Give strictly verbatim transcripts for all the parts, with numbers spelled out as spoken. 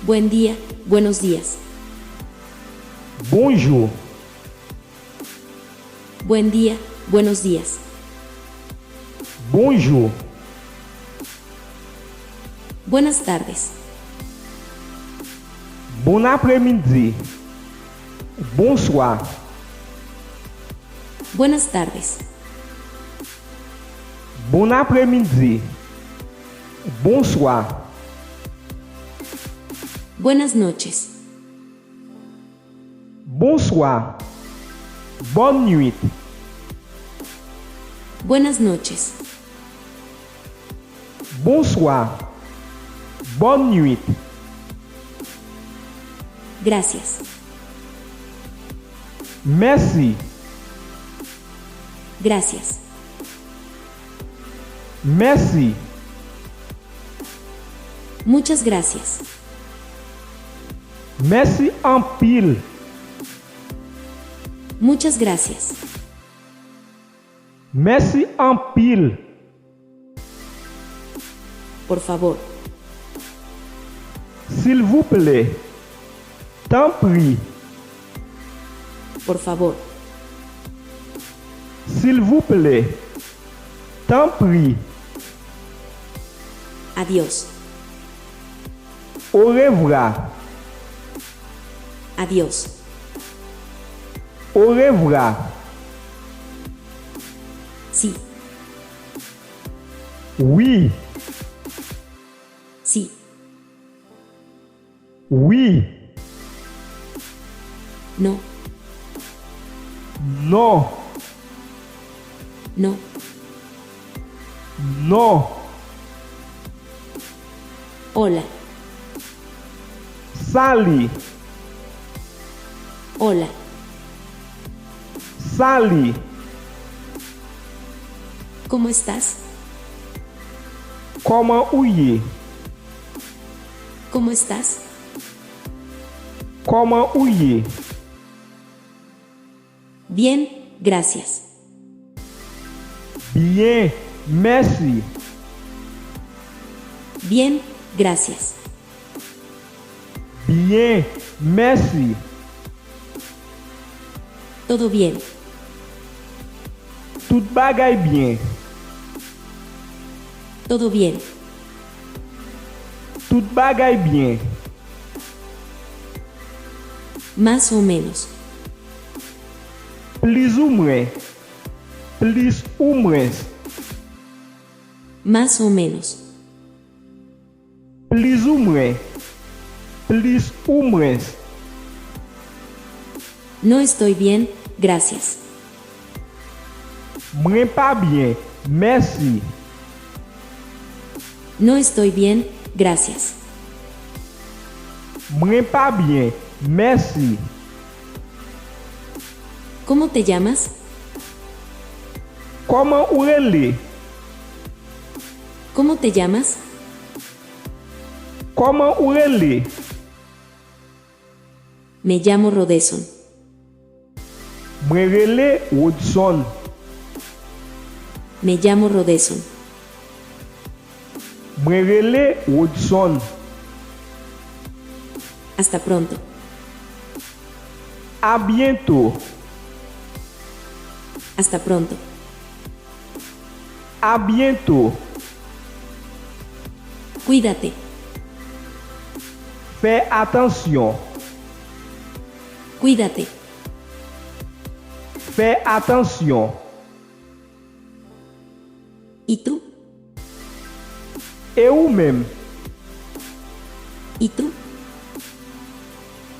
Buen día, buenos días. Bonjou. Buen día, buenos días. Bonjou. Buenas tardes. Bon apremidi. Bonswa. Buenas tardes. Bon apremidi. Bonswa. Buenas noches. Bonswa. Bòn nuit. Buenas noches. Bonswa. Bòn nuit. Gracias. Mèsi. Gracias. Mèsi. Muchas gracias. Mèsi anpil. Muchas gracias. Mèsi anpil. Por favor. Silvouplè. Tanpri. Por favor. Silvouplè. Tanpri. Adiós. Orevwa. Adiós. Orevwa. Sí. Wi. Sí. Wi. No. Non. No. Non. Hola. Sali. Hola. Sali. ¿Cómo estás? Kòman ou ye? ¿Cómo estás? Kòman ou ye? Bien, gracias. Byen, mèsi. Bien, gracias. Byen, mèsi. Todo bien. Tout bagay byen. Todo bien. Tout bagay byen. Más o menos. Plizoumwen. Plis ou mwens. Más o menos. Plizoumwen. Plis ou mwens. No estoy bien, gracias. Mwen pa byen, mèsi. No estoy bien, gracias. Mwen pa byen, mèsi. ¿Cómo te llamas? Kòman ou rele? ¿Cómo te llamas? Kòman ou rele? Me llamo Rodeson. Mwen rele Rodson. Me llamo Rodeson. Mwen rele Rodson. Hasta pronto. A byento. Hasta pronto. A byento. Cuídate. Fè atansyon. Cuídate. Fè atansyon. ¿Y tú? E ou menm? ¿Y tú?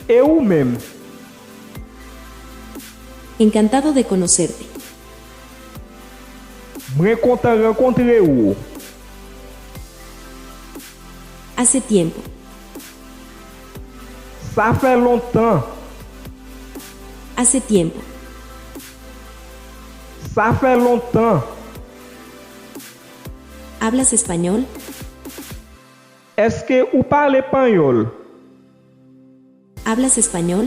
E ou menm? Encantado de conocerte. Mwen kontan rankontre ou. Hace tiempo. Sa fè lontan. Hace tiempo. Sa fè lontan. ¿Hablas español? Èske ou pale panyòl? ¿Hablas español?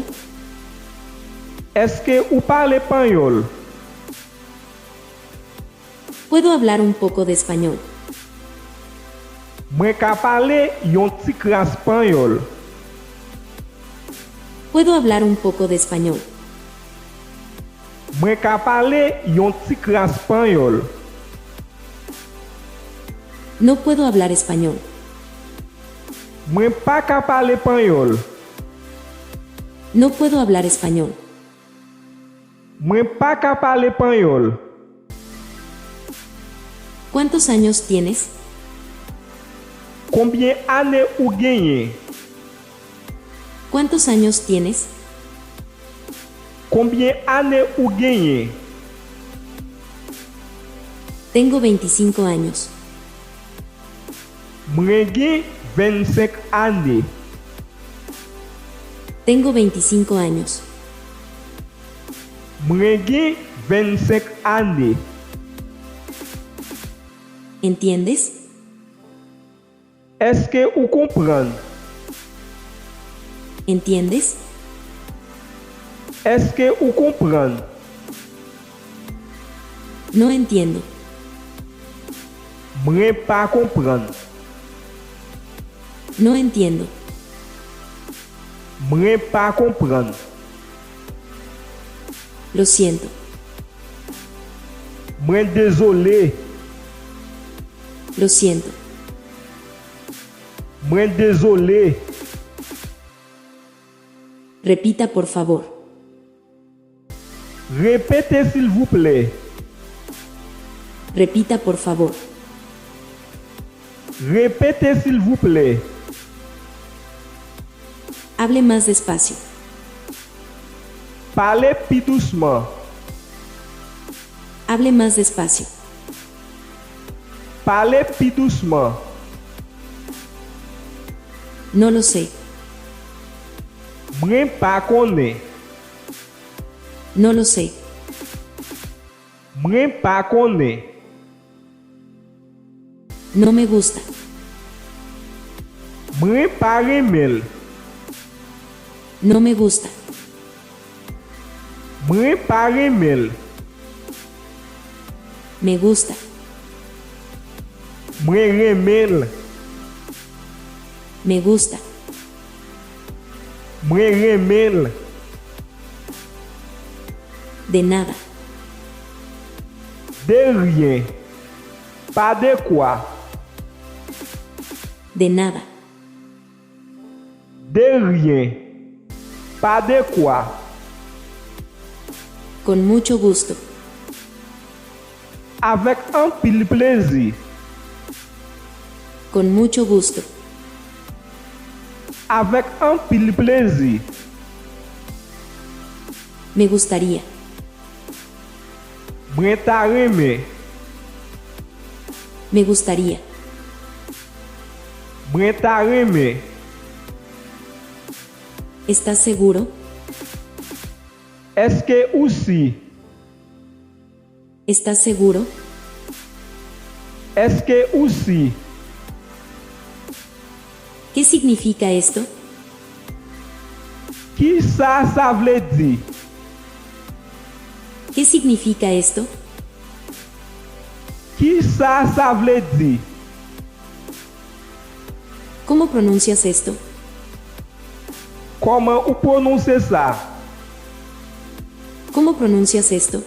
Èske ou pale panyòl? Puedo hablar un poco de español. Mwen ka pale yon ti kras panyòl. ¿Puedo hablar un poco de español? Mwen ka pale yon ti kras panyòl. No puedo hablar español. Mwen pa ka pale panyòl. No puedo hablar español. Mwen pa ka pale panyòl. ¿Cuántos años tienes? Konbyen ane ou genyen? ¿Cuántos años tienes? Konbyen ane ou genyen? Tengo veinticinco años. Mwen gen vennsenk ane. Tengo veinticinco años. Mwen gen vennsenk ane. ¿Entiendes? Èske ou konprann? ¿Entiendes? Èske ou konprann? No entiendo. Mwen pa konprann. No entiendo. Mwen pa konprann. Lo siento. Mwen dezole. Lo siento. Mwen dezole. Repita, por favor. Repete, silvouplè. Repita, por favor. Repete, silvouplè. Hable más despacio. Pale pi dousman. Hable más despacio. Pale pi dousman. No lo sé. Mwen pa konnen. No lo sé. Mwen pa konnen. No me gusta. Mwen pa renmen l. No me gusta. Mwen pa renmen l. Me gusta. Mwen renmen l. Me gusta. Mwen renmen l. De nada. De ryen. Pa de kwa. De nada. De ryen. Pa de kwa. Con mucho gusto. Avèk anpil plezi. Con mucho gusto. Avèk anpil plezi. Me gustaría. Mwen ta renmen. Me gustaría. Mwen ta renmen. ¿Estás seguro? Èske ou si? ¿Estás seguro? Èske ou si? ¿Qué significa esto? Kisa sa vle di? ¿Qué significa esto? Kisa sa vle di? ¿Cómo pronuncias esto? Kòman ou pwononse sa? ¿Cómo pronuncias esto?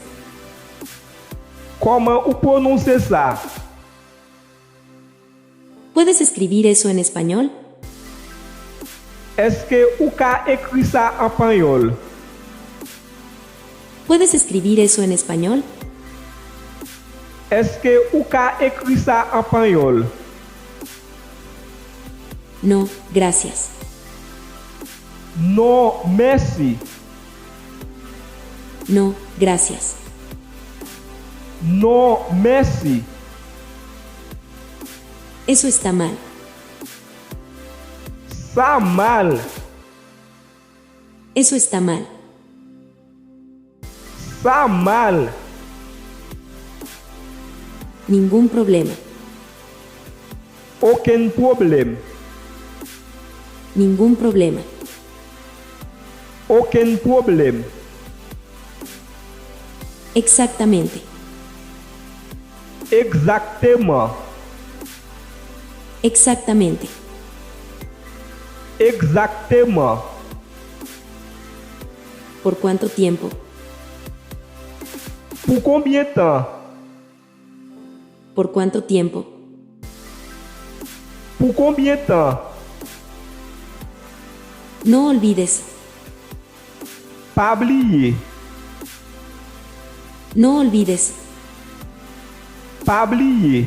Kòman ou pwononse sa? ¿Puedes escribir eso en español? Èske ou ka ekri sa an panyòl? ¿Puedes escribir eso en español? Èske ou ka ekri sa an panyòl? No, gracias. Non, mèsi. No, gracias. Non, mèsi. Eso está mal. Sa mal. Eso está mal. Sa mal. Ningún problema. Okenn pwoblèm. Ningún problema. Okenn pwoblèm. Exactamente. Egzakteman. Exactamente. Egzakteman. ¿Por cuánto tiempo? Pou konbyen tan? ¿Por cuánto tiempo? Pou konbyen tan? No olvides. Pa bliye. No olvides. Pa bliye.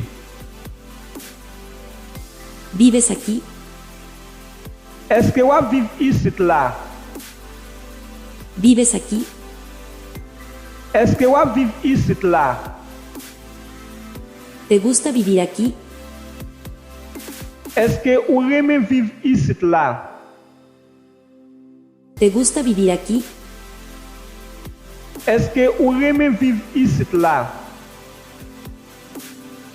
¿Vives aquí? Èske w ap viv isit la? ¿Vives aquí? Èske w ap viv isit la? ¿Te gusta vivir aquí? Èske ou renmen viv isit la? ¿Te gusta vivir aquí? Èske ou renmen viv isit la?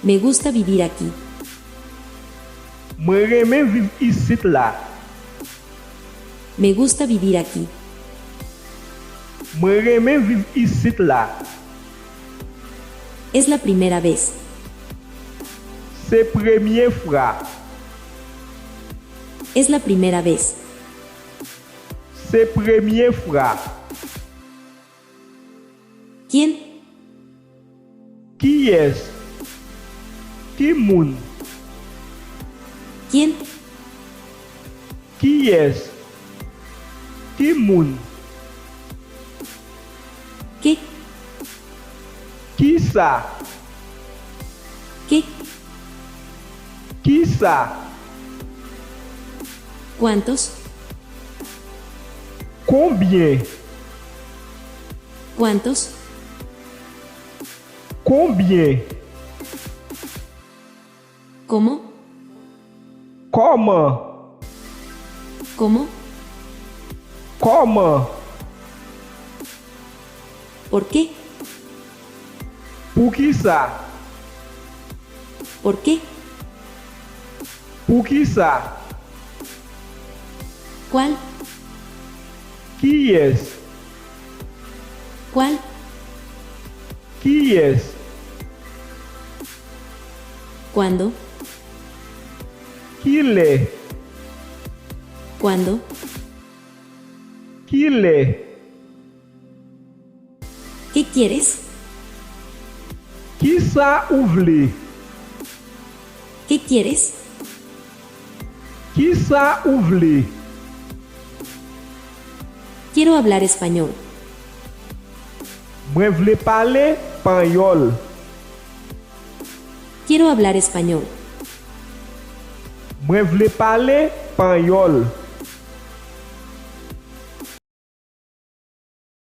Me gusta vivir aquí. Mwen renmen viv isit la. Me gusta vivir aquí. Mwen renmen viv isit la. Es la primera vez. Se premye fwa. Es la primera vez. Se premye fwa. ¿Quién? Kiyès? Ki moun? ¿Quién? Kiyès? Ki moun? ¿Qué? Kisa? ¿Qué? Kisa? ¿Cuántos? Konbyen? ¿Cuántos? Konbyen? ¿Cómo? Kòman? ¿Cómo? Kòman? ¿Por qué? Poukisa? ¿Por qué? Poukisa? ¿Cuál? Kiyès? ¿Cuál? Kiyès? ¿Cuándo? Kilè? ¿Cuándo? Kilè? ¿Qué quieres? Kisa ou vle? ¿Qué quieres? Kisa ou vle? Quiero hablar español. Mwen vle pale panyòl. Quiero hablar español. Mwen vle pale panyòl.